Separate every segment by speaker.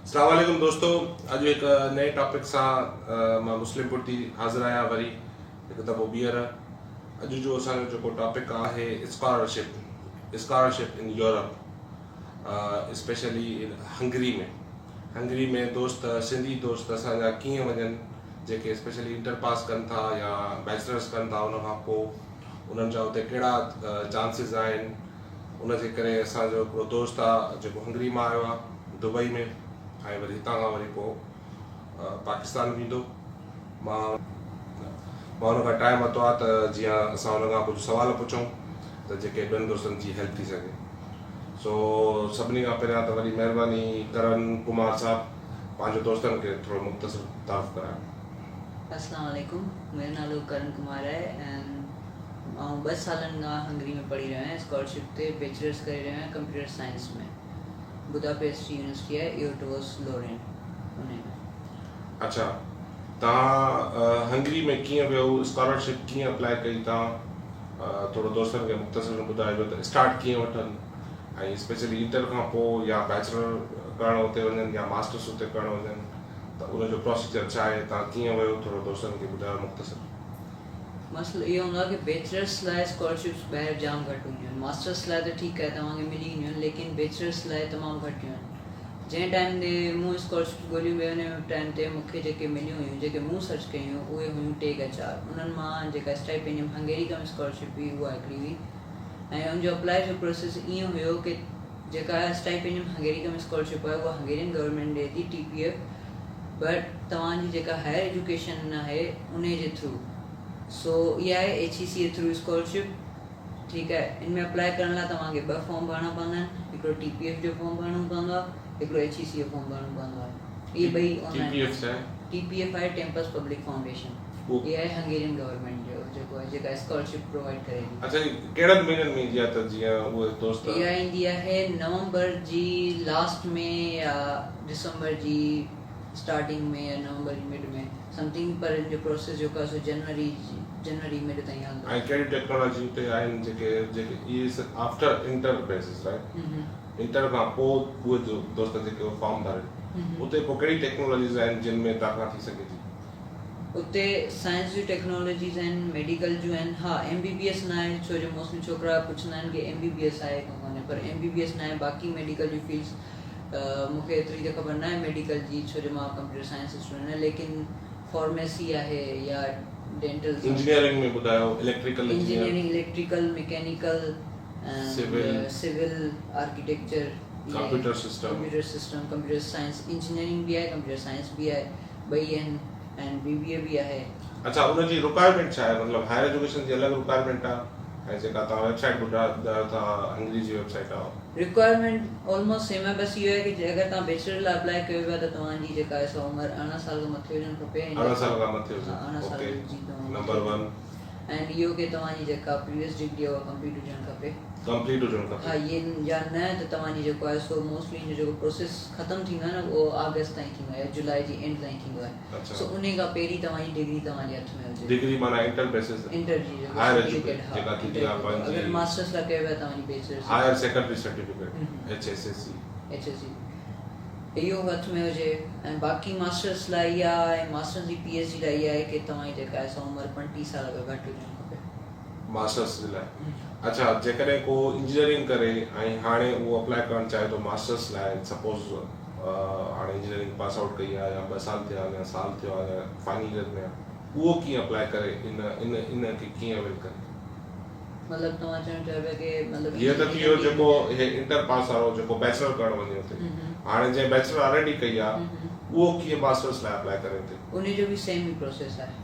Speaker 1: اسلام عليڪم دوستو اڄ هڪ نئين ٽاپڪ سان مان مسلم پرتي حاضر آهيان وري هڪ دفعو ٻيهر اڄ جو اسان جو جيڪو ٽاپڪ آهي scholarship scholarship in Europe specially in Hungary ۾ Hungary ۾ دوست سنڌي دوست اسان جا ڪيئن وڃن جيڪي اسپيشلي انٽر پاس ڪن ٿا يا بيچلرس ڪن ٿا ان کان پوء انهن جا اتي ڪهڙا چانسز آهن ان جي ڪري اسان جو هڪڙو دوست آ جيڪو هنگري مان آيو آ دبئي ۾ ۽ وري هتان کان وري پوء پاڪستان ويندو مان مان ان کان ٽائيم ورتو آ ته جيئن اسان ان کان ڪجهه سوال پڇون ته جيڪي ٻين دوستن جي هيلپ ٿي سگهي سو سڀني کان پهريان ته وڏي مهرباني ڪرن ڪمار صاحب پنهنجو دوستن کي ٿورو مختصر تعارف ڪرايو.
Speaker 2: اسلام عليڪم منهنجو نالو ڪرن ڪمار آهي ۽ آئون ٻه سالن کان هنگري ۾ پڙهي رهيو آهيان اسڪالرشپ تي بيچلرس ڪري رهيو آهيان ڪمپيوٽر سائنس ۾ بداپيسٽ جي يونيورسٽي آهي ايوٽوس لورين انهي ۾.
Speaker 1: اڇا توهان هنگري ۾ ڪيئن ويو اسڪالرشپ ڪيئن اپلائي ڪئي توهان ٿورو دوستن کي مختصر ۾ ٻڌائجو ته اسٽارٽ ڪيئن وٺن ۽ اسپيشلي انٽر کان پوء يا بيچلر ڪرڻ اتي وڃن يا ماسٽرس اتي ڪرڻ وڃن ته ان جو پروسيجر ڇا آهي توهان ڪيئن ويو ٿورو دوستن کي ٻڌايو مختصر.
Speaker 2: مسئلو اهو هوندو آهي ڪي بيچلرس لاء اسڪالرشپس ٻاهر جام گهٽ هونديون آهن ماسٽرس لاء ته ٺيڪ آهي توهان کي ملي وينديون آهن ليڪن بيچلرس لاء تمام گهٽ هونديون آهن جنهن ٽائيم تي مون اسڪالرشپس ڳوليون پئي ان ٽائيم تي مون کي جيڪي مليون هيون جيڪي مون سرچ ڪيون هيون اهي هيون ٽي کان چار انهن مان جيڪا اسٽائپينڊيم هنگيريڪم اسڪالرشپ هئي اها هڪڙي هئي ۽ ان جو اپلائي جو پروسيس ائين هيو ڪي جيڪا اسٽائپينڊيم هنگيريڪم اسڪالرشپ آهي اها هنگيرين گورنمينٽ ڏئي ٿي ٽي پي ايف بٽ توهان جي جيڪا هائر ايجوڪيشن آهي انهي جي ٿرو سو اها آهي ايڇ اي سي جي ٿرو اسڪالرشپ ٺيڪ آهي ان ۾ اپلائي ڪرڻ لاء توهان کي ٻه فارم ڀرڻا پوندا آهن هڪڙو ٽي پي ايف جو فارم ڀرڻو پوندو آهي هڪڙو ايڇ اي سي جو فارم ڀرڻو پوندو آهي اهي ٻئي
Speaker 1: T
Speaker 2: online
Speaker 1: P F ڇا آهي؟
Speaker 2: ٽي پي ايف آهي ٽيمپس پبلڪ فائونڊيشن اها آهي هنگيرين گورنمينٽ جو جيڪو آهي جيڪا اسڪالرشپ پرووائيڊ ڪري ٿي.
Speaker 1: اڇا هي ڪهڙن مهينن ۾ ايندي آهي ته جيئن اهي دوست.
Speaker 2: اها ايندي آهي نومبر جي لاسٽ ۾ يا ڊسمبر جي اسٽارٽنگ ۾ يا نومبر جي مڊ ۾ سمٿنگ پر ان جو پروسيس جيڪو آهي سو جنوري جنوري مڊ تائين هلندو.
Speaker 1: ۽ ڪهڙيون ٽيڪنالاجيون اتي آهن جيڪي جيڪي اهي after inter basis right inter کان پوء اهي دوست جيڪي فارم ڀرين اتي پوء ڪهڙي ٽيڪنالاجيز آهن جن ۾ توهان کان ٿي سگهي ٿي.
Speaker 2: اتي سائنس جون ٽيڪنالاجيز آهن ميڊيڪل جون آهن ها ايم بي بي ايس نه آهي ڇو جو موسٽلي ڇوڪرا پڇندا آهن K M B B S آهي ڪو ڪونهي پر ايم بي بي ايس نه آهي باقي ميڊيڪل جون فيلڊس مون کي ايتري ته خبر نه آهي ميڊيڪل جي ڇو جو مان ڪمپيوٽر سائنس اسٽوڊنٽ آهيان ليڪن فارميسي آهي يا ڊينٽل
Speaker 1: انجنيئرنگ ۾ ٻڌايو electrical
Speaker 2: engineering electrical mechanical civil architecture
Speaker 1: computer system
Speaker 2: computer system computer science engineering به آهي ڪمپيوٽر سائنس به آهي ٻئي آهن ۽ بي بي اي به آهي.
Speaker 1: اڇا ان جي رڪوائرمينٽ ڇا آهي مطلب هائر ايجوڪيشن جي الڳ رڪوائرمينٽ آ ۽ جيڪا توهان ويب سائيٽ ٻڌايو ٿا هنگري جي ويب سائيٽ آ.
Speaker 2: رڪوائرمينٽ آلموسٽ سيم آهي بس اهو آهي ڪي اگر توهان بيچلر لاء اپلائي ڪيو پيا ته توهان جي جيڪا آهي سا عمر 18 سال کان مٿي هجڻ کپي ۽
Speaker 1: 18 سال کان مٿي هجي
Speaker 2: ها 18 سال
Speaker 1: اوڪي
Speaker 2: جي توهان
Speaker 1: نمبر 1.
Speaker 2: ۽ اهو ڪي توهان جي جيڪا پريويس ڊگري آهي اها ڪمپليٽ هجڻ کپي.
Speaker 1: ڪمپليٽ هجڻ کپي.
Speaker 2: ها يا نه ته توهان جي جيڪو آهي سو موسٽلي ان جو جيڪو پروسيس ختم ٿيندو آهي نه اهو آگسٽ تائين ٿيندو آهي يا جولاء جي اينڊ تائين ٿيندو آهي سو انهي کان پهرين توهان جي ڊگري توهان جي هٿ ۾ هجي.
Speaker 1: ڊگري معنيٰ انٽر بيسس
Speaker 2: انٽر جي جيڪو
Speaker 1: هائر
Speaker 2: سرٽيفڪيٽ
Speaker 1: ايجوڪيشن
Speaker 2: ها
Speaker 1: جيڪا ٿيندي آهي پنهنجي
Speaker 2: اگر ماسٽرس لاء ڪيو ويا توهان جي bachelors
Speaker 1: higher secondary certificate H S S C.
Speaker 2: H S C اهو هٿ ۾ هجي ۽ باقي ماسٽرس لاء اها ۽ ماسٽرس جي پي ايڇ ڊي لاء اها آهي ڪي توهان جي جيڪا آهي سا عمر 35 سال کان گهٽ هجڻ کپي.
Speaker 1: ماسٽرس جي لاء اڇا جيڪڏهن ڪو انجنيئرنگ ڪري ۽ هاڻي اهو اپلاء ڪرڻ چاهي ٿو ماسٽرس لاء سپوز هاڻي انجنيئرنگ پاس آئوٽ ڪئي آهي يا ٻه سال ٿيا آهن يا سال ٿيو آهي يا فائنل ايئر ۾ آهي اهو ڪيئن اپلاء ڪري ان ان ان کي ڪيئن اويل ڪري.
Speaker 2: مطلب توهان چوڻ چاهيو پيا ڪي مطلب
Speaker 1: هيء ته ٿي ويو جيڪو هي انٽر پاس وارو جيڪو بيچلر ڪرڻ وڃي اتي هاڻي جنهن بيچلر آلريڊي ڪئي آهي اهو ڪيئن ماسٽرس لاء اپلاء ڪري اتي.
Speaker 2: انهي جو به سيم ئي پروسيس آهي.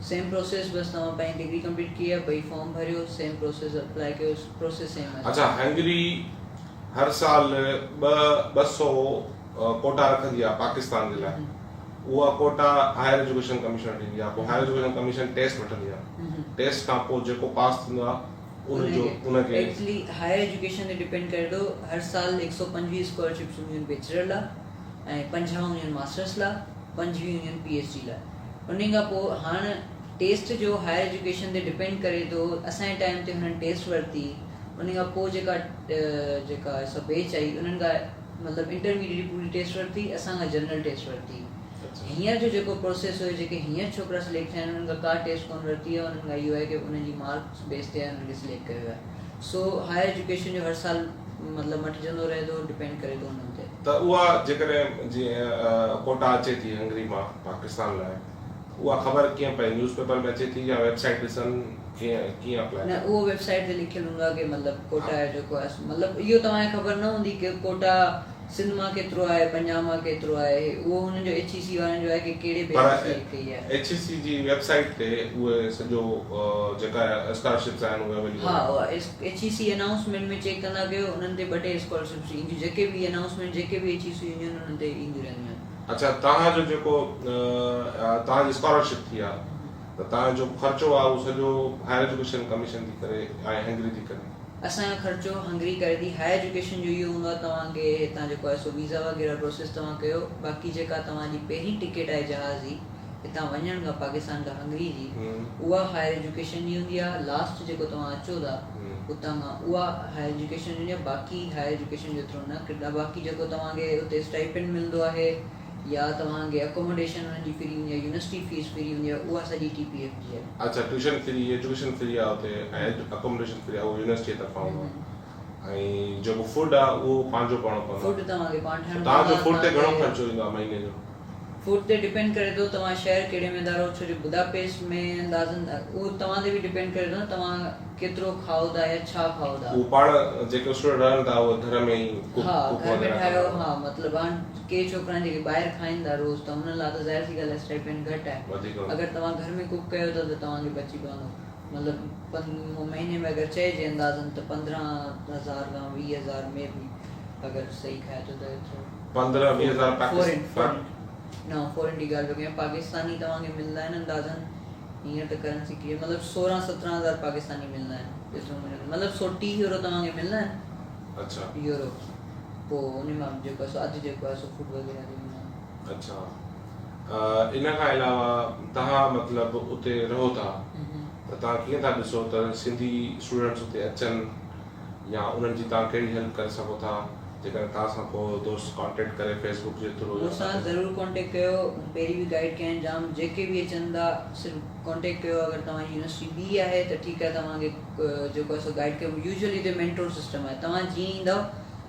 Speaker 2: سيم پروسيس بس توهان پنهنجي ڊگري ڪمپليٽ ڪئي آهي ٻئي فارم ڀريو سيم پروسيس اپلائي ڪيو پروسيس سيم آهي.
Speaker 1: اڇا هنگري هر سال ٻه 200 ڪوٽا رکندي آهي پاڪستان جي لاء اها ڪوٽا هائر ايجوڪيشن ڪميشن ڏيندي آهي پوء هائر ايجوڪيشن ڪميشن ٽيسٽ وٺندي آهي ٽيسٽ کان پوء جيڪو پاس ٿيندو آهي ان جو ان کي
Speaker 2: ايڪچولي هائر ايجوڪيشن تي ڊپينڊ ڪري ٿو هر سال 125 اسڪالرشپس هونديون آهن بيچلر لاء ۽ 50 هونديون آهن ماسٽرس لاء 25 هونديون آهن پي ايڇ ڊي لاء انهي کان پوء هاڻ ٽيسٽ جو هائر ايجوڪيشن تي ڊپينڊ ڪري ٿو اسان جي ٽائيم تي هنن ٽيسٽ ورتي انهي کان پوء جيڪا جيڪا سا بيچ آئي انهن کان مطلب انٽرميڊيٽ جي پوري ٽيسٽ ورتي اسان کان جنرل ٽيسٽ ورتي هينئر جو جيڪو پروسيس هيو جيڪي هينئر ڇوڪرا سليڪٽ ٿيا آهن انهن کان ڪا ٽيسٽ ڪونه ورتي آهي انهن کان اهو آهي ڪي انهن جي مارڪس بيس تي انهن کي سليڪٽ ڪيو ويو آهي سو هائر ايجوڪيشن جو هر سال مطلب مٽجندو رهي ٿو ڊپينڊ ڪري ٿو انهن تي.
Speaker 1: ته اها جيڪڏهن جيئن ڪوٽا اچي ٿي هنگري مان پاڪستان لاء اها خبر ڪيئن پئي نيوز پيپر ۾ اچي ٿي يا ويب سائيٽ ڏسن ڪيئن ڪيئن اپلائي
Speaker 2: نه اهو ويب سائيٽ تي لکيل هوندو آهي ڪي مطلب ڪوٽا جو جيڪو آهي مطلب اهو توهان کي خبر نه هوندي ڪي ڪوٽا سنڌ مان ڪيترو آهي پنجاب مان ڪيترو آهي اهو هنن جو ايڇ اي سي وارن جو آهي ڪي ڪهڙي
Speaker 1: پر
Speaker 2: بيسس تي ڪئي آهي.
Speaker 1: ايڇ اي سي جي ويب سائيٽ تي اهي سڄو جيڪا اسڪالرشپس آهن اهي اويليبل
Speaker 2: ها اها ايڇ اي سي انائونسمينٽ ۾ چيڪ ڪندا ڪيو انهن تي ٻه ٽي اسڪالرشپس اينديون جيڪي به انائونسمينٽ جيڪي به ايڇ اي سي اينديون آهن انهن تي اينديون رهنديون آهن.
Speaker 1: اڇا توهان جو جيڪو توهان جي اسڪالرشپ ٿي آهي ته توهان جو خرچو آهي اهو سڄو هائر ايجوڪيشن ڪميشن ٿي ڪري ۽ هنگري ٿي ڪري.
Speaker 2: اسان جو خرچو هنگري ڪري ٿي. هائر ايجوڪيشن جو اهو هوندو آهي توهان کي هتان جيڪو آهي سو ويزا وغيره پروسيس توهان ڪيو باقي جيڪا توهان جي پهرين ٽڪيٽ آهي جهاز جي هتان وڃڻ کان پاڪستان کان هنگري جي اها هائر ايجوڪيشن جي هوندي آهي لاسٽ جيڪو توهان اچو ٿا اتان کان اها هائر ايجوڪيشن جي هوندي آهي باقي هائر ايجوڪيشن جو ايترو نه ڪردار باقي جيڪو توهان کي اتي اسٽائپنڊ ملندو آهي يا توهان کي اڪوموڊيشن انهن جي فري هوندي آهي يونيورسٽي فيس فري هوندي آهي اها سڄي ٽي پي ايف جي آهي.
Speaker 1: اڇا ٽيوشن فري ايجوڪيشن فري آهي اتي ۽ اڪوموڊيشن فري آهي اهو يونيورسٽي جي طرفان هوندو آهي ۽ جيڪو فوڊ آهي اهو پنهنجو پاڻو پوندو
Speaker 2: فوڊ توهان کي پاڻ ٺاهڻو
Speaker 1: توهان جو فوڊ تي گهڻو خرچو ايندو آهي مهيني جو؟
Speaker 2: فوڊ تي ڊپينڊ ڪري ٿو توهان شهر ڪهڙي ۾ ٿا رهو ڇو جو بداپيسٽ ۾ اندازن اهو توهان تي به ڊپينڊ ڪري ٿو نه توهان ڪيترو کائو ٿا يا ڇا کائو ٿا.
Speaker 1: اهو پاڻ جيڪي اسٽوڊنٽ رهن ٿا اهي گهر ۾ ئي ڪوڪ
Speaker 2: ها
Speaker 1: ڪوڪ
Speaker 2: گهر ۾
Speaker 1: وغيره
Speaker 2: ٺاهيو
Speaker 1: ڪندا
Speaker 2: ها مطلب هاڻ ڪي ڇوڪرا آهن جيڪي ٻاهر کائين ٿا روز ته انهن لاء ته ظاهر سي ڳالهه آهي اسٽائپينڊ گهٽ آهي
Speaker 1: وڌيڪ هوندو.
Speaker 2: اگر توهان گهر ۾ ڪوڪ ڪيو ٿا ته توهان کي بچي پوندو مطلب مهيني ۾ اگر چئجي اندازن ته 15,000 کان 20,000 ۾ به اگر صحيح کائي ٿو ته ايترو.
Speaker 1: 15 20 هزار
Speaker 2: فورين فورين نه فورين جي ڳالهه پيو ڪيان پاڪستاني توهان کي ملندا آهن اندازن هينئر ته ڪرنسي ڪيئن مطلب 16 17 هزار پاڪستاني ملندا آهن جيترو منهنجو مطلب 130 يورو توهان کي ملندا آهن.
Speaker 1: اڇا.
Speaker 2: يورو پوء ان مان جيڪو آهي سو اڌ جيڪو آهي سو فوڊ وغيره تي ويندو آهي.
Speaker 1: اڇا ان کان علاوه توهان مطلب اتي رهو ٿا ته توهان ڪيئن ٿا ڏسو ته سنڌي اسٽوڊنٽس اتي اچن يا انهن جي توهان ڪهڙي هيلپ ڪري سگهو ٿا جيڪڏهن توهان سان ڪو دوست ڪانٽيڪٽ ڪري فيس بڪ جي ٿرو
Speaker 2: مون سان ضرور ڪانٽيڪٽ ڪيو پهرين به گائيڊ ڪيا آهن جام جيڪي به اچن ٿا صرف ڪانٽيڪٽ ڪيو اگر توهان جي يونيورسٽي ٻي آهي ته ٺيڪ آهي توهان کي جيڪو آهي سو گائيڊ ڪيو يوزلي هتي مينٽور سسٽم آهي توهان جيئن ايندؤ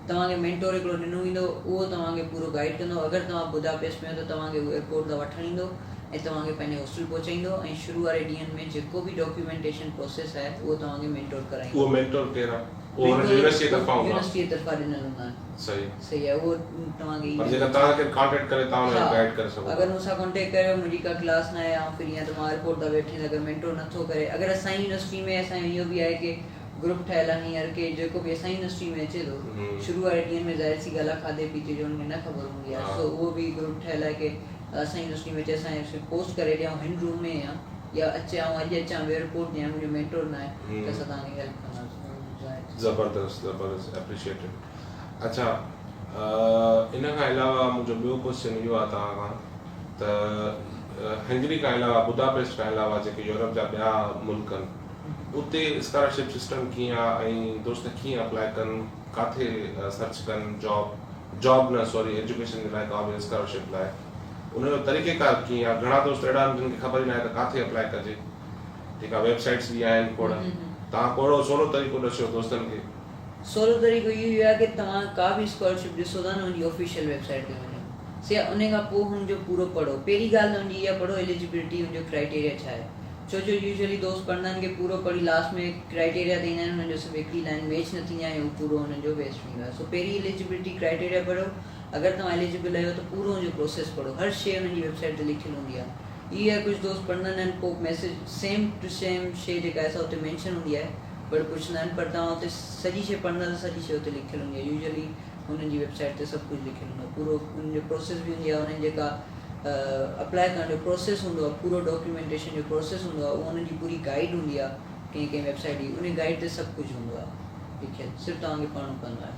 Speaker 2: توهان کي مينٽور هڪڙو ڏنو ويندو اهو توهان کي پورو گائيڊ ڪندو اگر توهان بداپيسٽ ۾ آهيو ته توهان کي اهو ايئرپورٽ تان وٺڻ ايندو ۽ توهان کي پنهنجي هاسٽل پهچائيندو ۽ شروع واري ڏينهن ۾ جيڪو به ڊاڪيومينٽيشن پروسيس آهي اهو توهان کي مينٽور ڪرائيندو.
Speaker 1: اهو مينٽور ڪير آهي؟ اهو هن جي يونيورسٽي طرفان هوندو آهي.
Speaker 2: يونيورسٽي طرفان ڏنل هوندا آهن.
Speaker 1: صحيح.
Speaker 2: صحيح آهي اهو توهان کي
Speaker 1: پر جيڪڏهن توهان کي ڪانٽيڪٽ ڪري توهان ان کي گائيڊ ڪري سگهو ٿا.
Speaker 2: اگر مون سان ڪانٽيڪٽ ڪريو منهنجي ڪا ڪلاس ناهي آئون فري آهيان ته مان ايئرپورٽ تان ويٺي آهيان اگر مينٽور نٿو ڪري اگر اسان جي يونيورسٽي ۾ اسان جو اهو به آهي ڪي گروپ ٺهيل آهي هينئر ڪي جيڪو به اسان جي يونيورسٽي ۾ اچي ٿو شروع واري ڏينهن ۾ ظاهر سي ڳالهه آهي کاڌي پيتي جو ان کي نه خبر هوندي آهي سو اهو به گروپ ٺهيل آهي ڪي اسان جي يونيورسٽي ۾ اچي اسان پوسٽ ڪري ڏيان هن روم ۾ آهيان يا اچي آئون اڄ اچان ٻيو رپورٽ ڏيان منهنجو مينٽور ناهي ته اسان توهان کي هيلپ ڪنداسين.
Speaker 1: زبردست زبردست اپريشيٽيڊ اڇا ان کان علاوه منهنجو ٻيو ڪوشچن اهو آهي توهان کان ته هنگري کان علاوه بداپيسٽ کان علاوه جيڪي يورپ جا ٻيا ملڪ آهن اتي اسڪالرشپ سسٽم ڪيئن آهي ۽ دوست ڪيئن اپلائي ڪن ڪاٿي سرچ ڪن جاب جاب نه سوري ايجوڪيشن جي لاء ڪا به اسڪالرشپ لاء ان جو طريقي ڪار ڪيئن آهي گهڻا دوست اهڙا آهن جن کي خبر ئي ناهي ته ڪاٿي اپلائي ڪجي ٺيڪ آهي ويب سائيٽس به آهن کوڙ توهان ڪو اهڙو سولو طريقو ڏسيو دوستن کي.
Speaker 2: سولو طريقو اهو ئي آهي ڪي توهان ڪا به اسڪالرشپ ڏسو ٿا نه ان جي آفيشل ويب سائيٽ تي وڃو سي ان کان پوء هن جو پورو پڙهو پهرين ڳالهه ته ان جي اها پڙهو ايليجبلٽي ان جو ڪرائيٽيريا ڇا آهي ڇو جو يوزلي دوست پڙهندا آهن ڪي پورو پڙهي لاسٽ ۾ ڪرائيٽيريا تي ايندا آهن انهن جو صرف هڪڙي لائين ميچ نه ٿيندي آهي ۽ هو پورو انهن جو ويسٽ ويندو آهي سو پهرين ايليجبلٽي ڪرائيٽيريا پڙهو اگر توهان ايليجبل آهيو ته پورو ان جو پروسيس پڙهو هر شي انهن جي ويب سائيٽ تي لکيل هوندي آهي اهي آهي ڪجهه دوست پڙهندا نه آهن پوء ميسيج سيم ٽو سيم شي جيڪا آهي سا اتي مينشن هوندي آهي پر پڇندا آهن پر توهان اتي سڄي شي پڙهندا ته سڄي شي اتي لکيل هوندي آهي يوزلي انهن جي ويب سائيٽ تي سڀ ڪجهه لکيل هوندو آهي پورو انهن جو پروسيس به هوندي آهي انهن جيڪا اپلائي ڪرڻ جو پروسيس هوندو آهي پورو ڊاڪيومينٽيشن جو پروسيس هوندو آهي اهو انهن جي پوري گائيڊ هوندي آهي ڪنهن ڪنهن ويب سائيٽ جي ان گائيڊ تي سڀ ڪجهه هوندو آهي لکيل صرف توهان کي پڙهڻو پوندو آهي.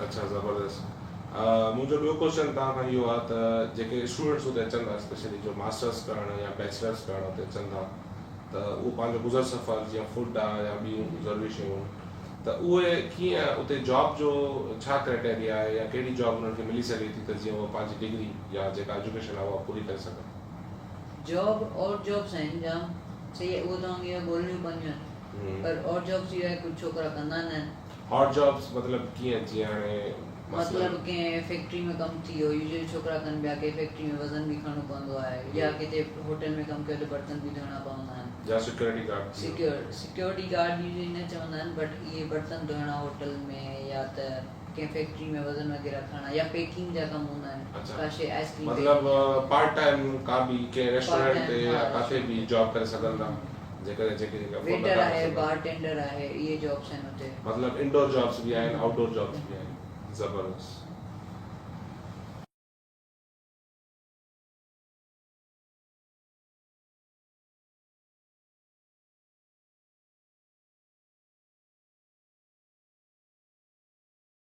Speaker 1: اڇا زبردست منهنجو ٻيو ڪوشچن توهان کان اهو آهي ته جيڪي اسٽوڊنٽس اتي اچن ٿا اسپيشلي جو ماسٽرس ڪرڻ يا بيچلرس ڪرڻ اتي اچن ٿا ته اهو پنهنجو گذر سفر جيئن فوڊ آهي يا ٻيون ضروري شيون ته ته اهي ڪيئن اتي جاب جو ڇا ڪرائيٽيريا آهي يا ڪهڙي جاب انهن کي ملي سگهي ٿي ته جيئن اهي پنهنجي ڊگري يا جيڪا ايجوڪيشن آهي اها پوري ڪري سگهن.
Speaker 2: جاب اور جابس آهن جام صحيح آهي اهو توهان کي اها ڳولڻيون پونديون آهن پر اور جابس اهو آهي ڪجهه ڇوڪرا ڪندا نه آهن.
Speaker 1: هاٽ جابس مطلب ڪيئن جيئن هاڻي مثلاً.
Speaker 2: مطلب ڪنهن فيڪٽري ۾ ڪم ٿي ويو يوزلي ڇوڪرا ڪن پيا ڪنهن فيڪٽري ۾ وزن به کڻڻو پوندو آهي يا ڪٿي هوٽل ۾ ڪم ڪيو ته برتن به ڌوئڻا پوندا آهن.
Speaker 1: يا سيڪيورٽي گارڊ ٿي ويو.
Speaker 2: سيڪيورٽي گارڊ يوزلي نه چوندا آهن بٽ اهي برتن ڌوئڻا هوٽل ۾ يا ته ڪنهن فيڪٽري ۾ وزن وغيره کڻڻا يا پيڪنگ جا ڪم هوندا آهن ڪا شي آئس ڪريم
Speaker 1: مطلب پارٽ ٽائيم ڪا به ڪنهن ريسٽورنٽ تي يا ڪاٿي به جاب ڪري سگهن ٿا جيڪڏهن جيڪي جيڪي افورڊ
Speaker 2: ويٽر آهي بار ٽينڊر آهي اهي جابس آهن اتي.
Speaker 1: مطلب انڊور جابس به آهن آئوٽ ڊور جابس به آهن زبردست.